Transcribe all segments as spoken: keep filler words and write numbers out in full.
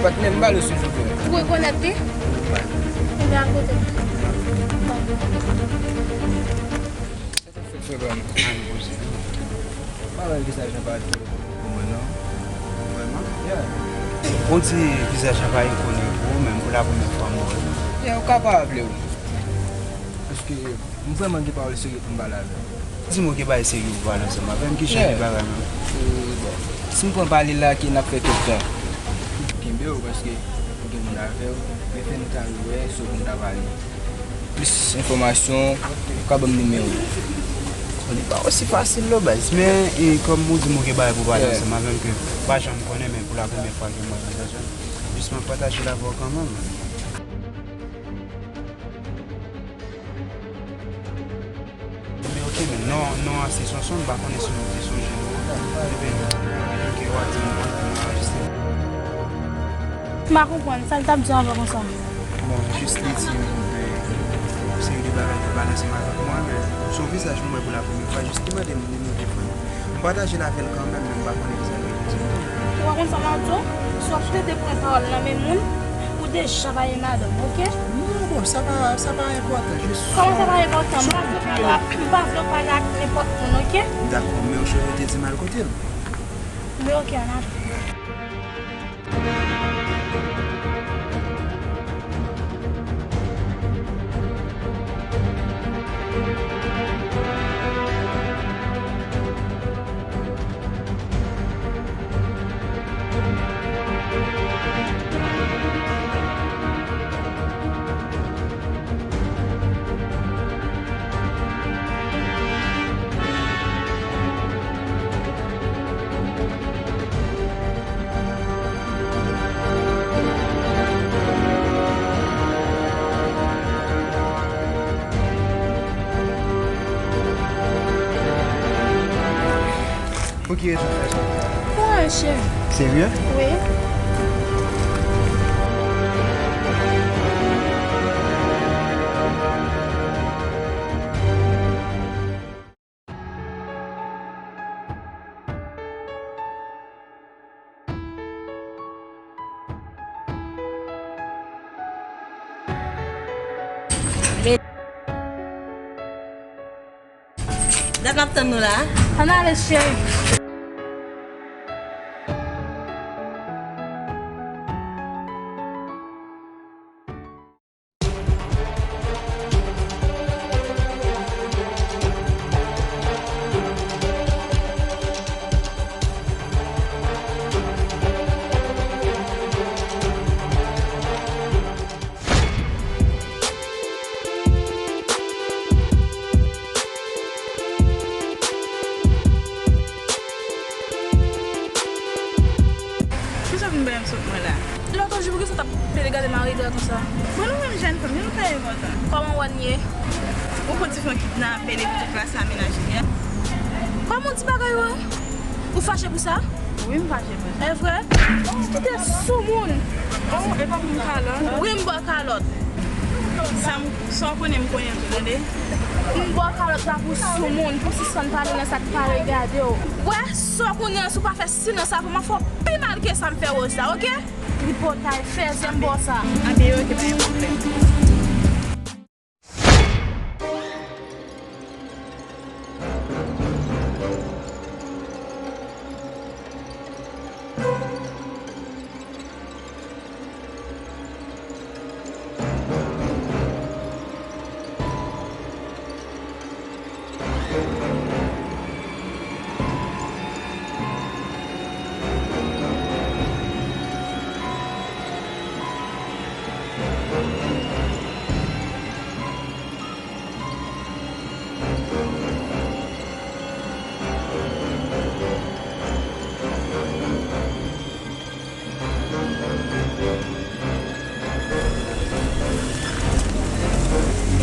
Patnè m, pale silvouplè. Ou rekonèt li? Ebyen al kote l. Sa t ap fèt, frè pa m? Ann poze nou. M pa wè vizaj lan parèt pou mwen non. Vrèman? Yeah. On ti vizaj lan pa ikone pou ou menm, pou la premyè fwa m wè l. Yeah, ou ka pa raple w. Paske m vrèman gen pawòl serye pou m pale avè w. Di m ou gen bagay serye pou pale ansanm avè m, ki jan de bagay menm? Euh, bon. Si m pran pale la, ke n ap fè kèk tan. Kenbe w, paske ou gen moun avè w, men fè n kare wè sa w konn ta pale. Plis enfòmasyon, ou ka ban m nimewo w. Bon, li pa osi fasil non, baz. Men, e, kòm ou di m ou gen bagay pou pale ansanm avè m ke m pa janm konnen, men pou la premyè fwa ke m wè vizaj lan, jis m ap pataje l avè w kanmenm. Men ok, men non, non an se Sonson, m pa konnen si nou te sonje non an. Ebyen, ok, w a di m, w a di m anrejistre. M pa konprann, sa l t ap di w anvan konsa? Bon, jis li di m, e, yon seri de bagay pou pale ansanm avèk mwen, men se yon vizaj m wè pou la premyè fwa, jis li mande m nimewo telefòn mwen. M pataje l avè l kanmenm, men m pa konnen ki sa l vle di. Ou pa konn sa m ap di w? Si w ap tande pran pawòl nan men moun, ou deja pa gen madanm, ok? Non, bon, sa pa, sa pa enpòtan, jis... Kòman sa pa enpòtan? M pa vle w pale ak, m pa vle w pale ak nenpòt moun, ok? Dakò, men ou cheve te di m al kote l. Men ok, ann ale. Pou ki rezon w fè sa? Pou anyen, cheri. Serye? Wi. Dat m ap tann nou la. Ann ale, cheri. Poukisa w vin bay m sot mwen la? Lòt jou, poukisa w t ap pede gade m a revè konsa? Bon, nou menm jèn fanm, nou pa enpòtan. Kòman w wè n ye? Ou konn ti fanm ki t nan apele pou tout klas la menaje li a? Kòman w di bagay yo? Ou fache pou sa? Wi, m fache pou sa. E vre? Ou kite soumoun. Oh, e pa pou m kalòt? Wi, m ba w kalòt. Sa m, sa w konnen m konnen tou, tande. M ba w kalòt la pou soumoun, pou sispann pale nan sa k pa regade w. Wè, sa w konnen an, si w pa fè silans avè m, m ap fè w pi mal ke sa m fè Rose la, oke? Tripotay, fèzè, m ba w sa. Anben, oke, pa gen pwoblèm.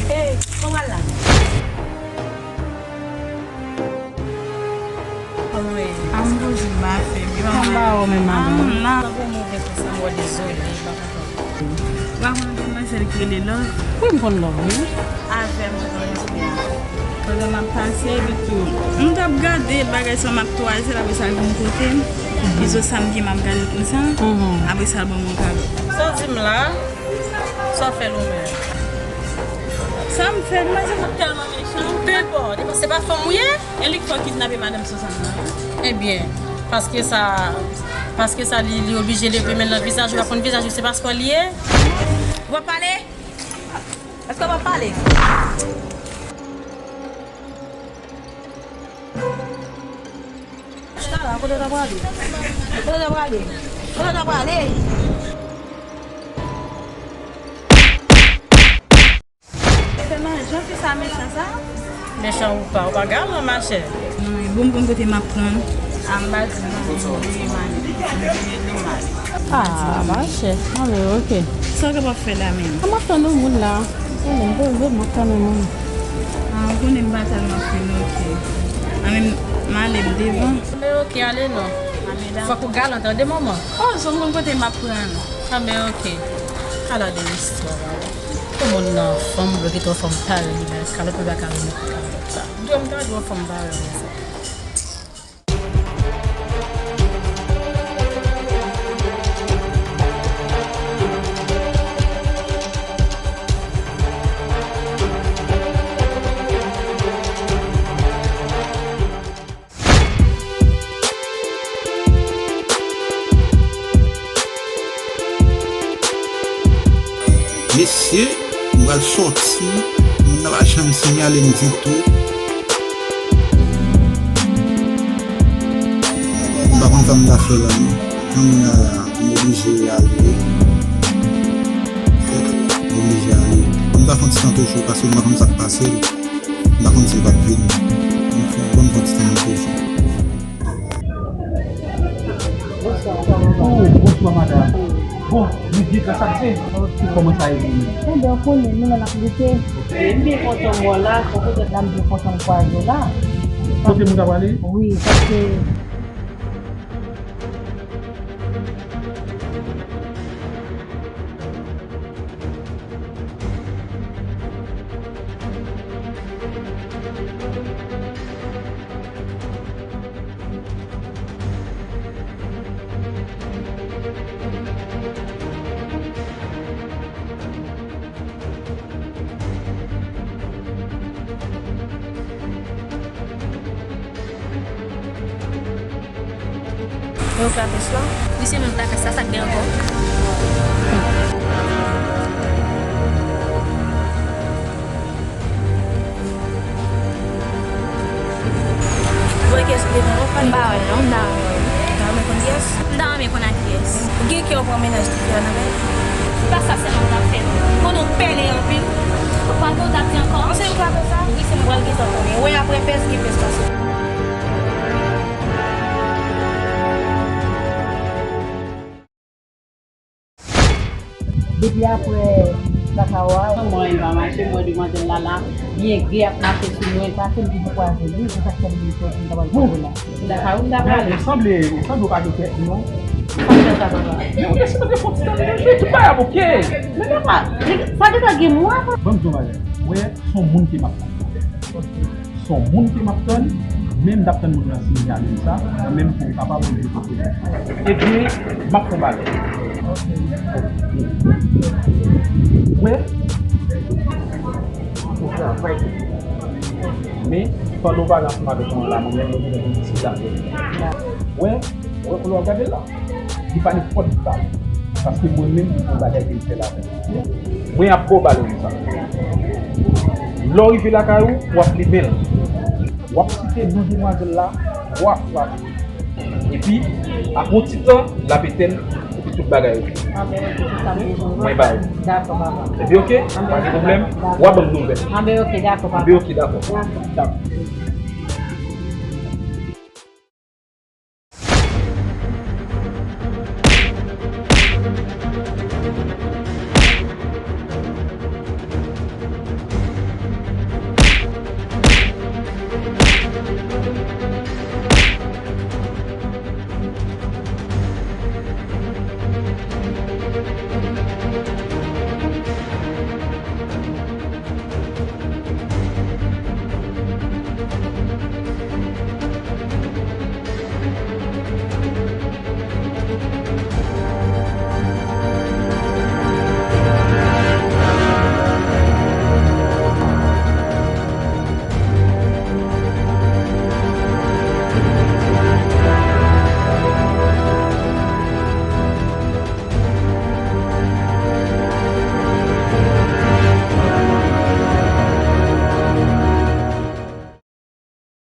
Ey, kòman l la? Kòman w ye? A, m bouji m pa fè byen. Kòman w menm, madanm? A, m nan. Tankou m ouvè konsa, m wè dezole, m pa konprann. Ou pa konn demwazèl ki rele Love? Wi, m konn Love, wi. Avè m, mwen konn Love. Pandan m ap pase, epi tou, m t ap gade bagay sa, m ap twaze l, apre sa l vin kote m. Izo, sa m gen, m ap gade l konsa. Mhm. Apre sa, l ban m yon kado. Sa w di m la, sa w fè l ou menm? Sa m fè l, manzè sa tèlman mechan. Depo, depo, se pa fanm ou ye? E li k fè w kidnape madanm Suzanne nan. Ebyen, paske sa, paske sa, li, li oblije leve men l nan vizaj ou, pa konn vizaj ou, se pa sa l ye? Ou pa pale? Èske w pa pale? Tala, kote w ta prale? Kote w ta prale? Kote w ta prale? Sèlman jan fi sa mechan sa. Mechan ou pa, ou pa galan, machè. Non, e bon, m konn kote m ap pran. A, m pa di non, m veye mal. M veye mal. Ah, machè. Anben, ok. Sa w kapab fè la menm? A, m ap tann yon moun la. Konnen m poze, m ap tann yon moun. Ah, ou konnen m pa tèlman fè non, ok. Anben, m ale m devan. Anben, ok, ale non. Anben, dakò. Fòk ou galan, tande, manman. Oh, zon konn kote m ap pran. Anben, ok. Ala de istwa, la. Yon moun nan fanm, bloke twò fanm pa li, men kalòt, li pa ka remèt kalòt la. M di w, m ta di w fanm pa li, men sa. Mesye, m pral sòti, moun nan pa janm siyale m ditou. M pa konn sa m ta fè la, non. Kounye a la, m oblije ale. M oblije ale. Ban m ta fè yon ti tan toujou, paske m pa konn sa k pase l. M pa konn si l p ap vini. Ban m fè, ban m fè yon ti tan toujou. Oh, bonswa, madanm. Bon, nou byen ka sa k se. Kòman sa ye pou nou? Ebyen, ou konnen, nou la n ap lite. E m byen kontan m wè w la, fò poutèt la m byen kontan m kwaze w la. Kote moun ta prale? Wi, paske E ou ka pèch la? Wi, se menm lakay sa, sa k gen ankò? Ou wè kiyès ki devan w? M pa wè l non, m ta renmen wè l. Ou ta renmen konn kiyès? M ta renmen konn ak kiyès. Ou gen kè w pran mennaj ki fè nan men? Se pa sa sèlman m t ap fè non. Konnen w pèlen anpil. Ou pa gen w t ap di ankò? An se ou k ap fè sa? Wi, se mwen. Pral gentan konnen. Wè apre pès gen pès pase. Depi apre kaka w a. Mwen pa mache, mwen demwazèl la la, byen gre ap mache sou mwen. Pase m toujou kwaze l, wi, se sa k fè m vin sòti, m ta pral kwaze l la. Ou lakay ou, m ta prale. Men, ou sanble, ou sanble ou pa gen kè, non? Sa k fè sa, papa? Men ou deside de fè yon ti tan de jwe, tout bagay ap oke. Men papa, sa gentan gen mwa, papa. Ban m di yon bagay. Ou wè, se yon moun ke m ap tann. Se yon moun ke m ap tann, men m t ap tann moun nan sinyale m sa, kanmenm pou m kapab rive kote l. Ebyen, m ap fè yon bagay. Ou wè? Ou travay. Men, pandan w pale ansanm avèk mwen la, mwen menm, mwen vin di sa. Wè, wè, kote w ap gade l la? Li pa nenpòt bal. Paske mwen menm, li gon bagay ke m fè ladan l. Mwen ap ba w bal sa. Lè w rive lakay ou, w ap limen l. W ap site non demwazèl la twa fwa. Epi, apre yon ti tan, l ap etèn, epi tout bagay oke. Anben, oke, se sa m bezwen. Mwen ba ou. Dakò, papa. Epi, oke, pa gen pwoblèm. Dakò. W a ban m nouvèl. Anben, oke, dakò, papa. Epi, oke, dakò. Dakò. Dakò.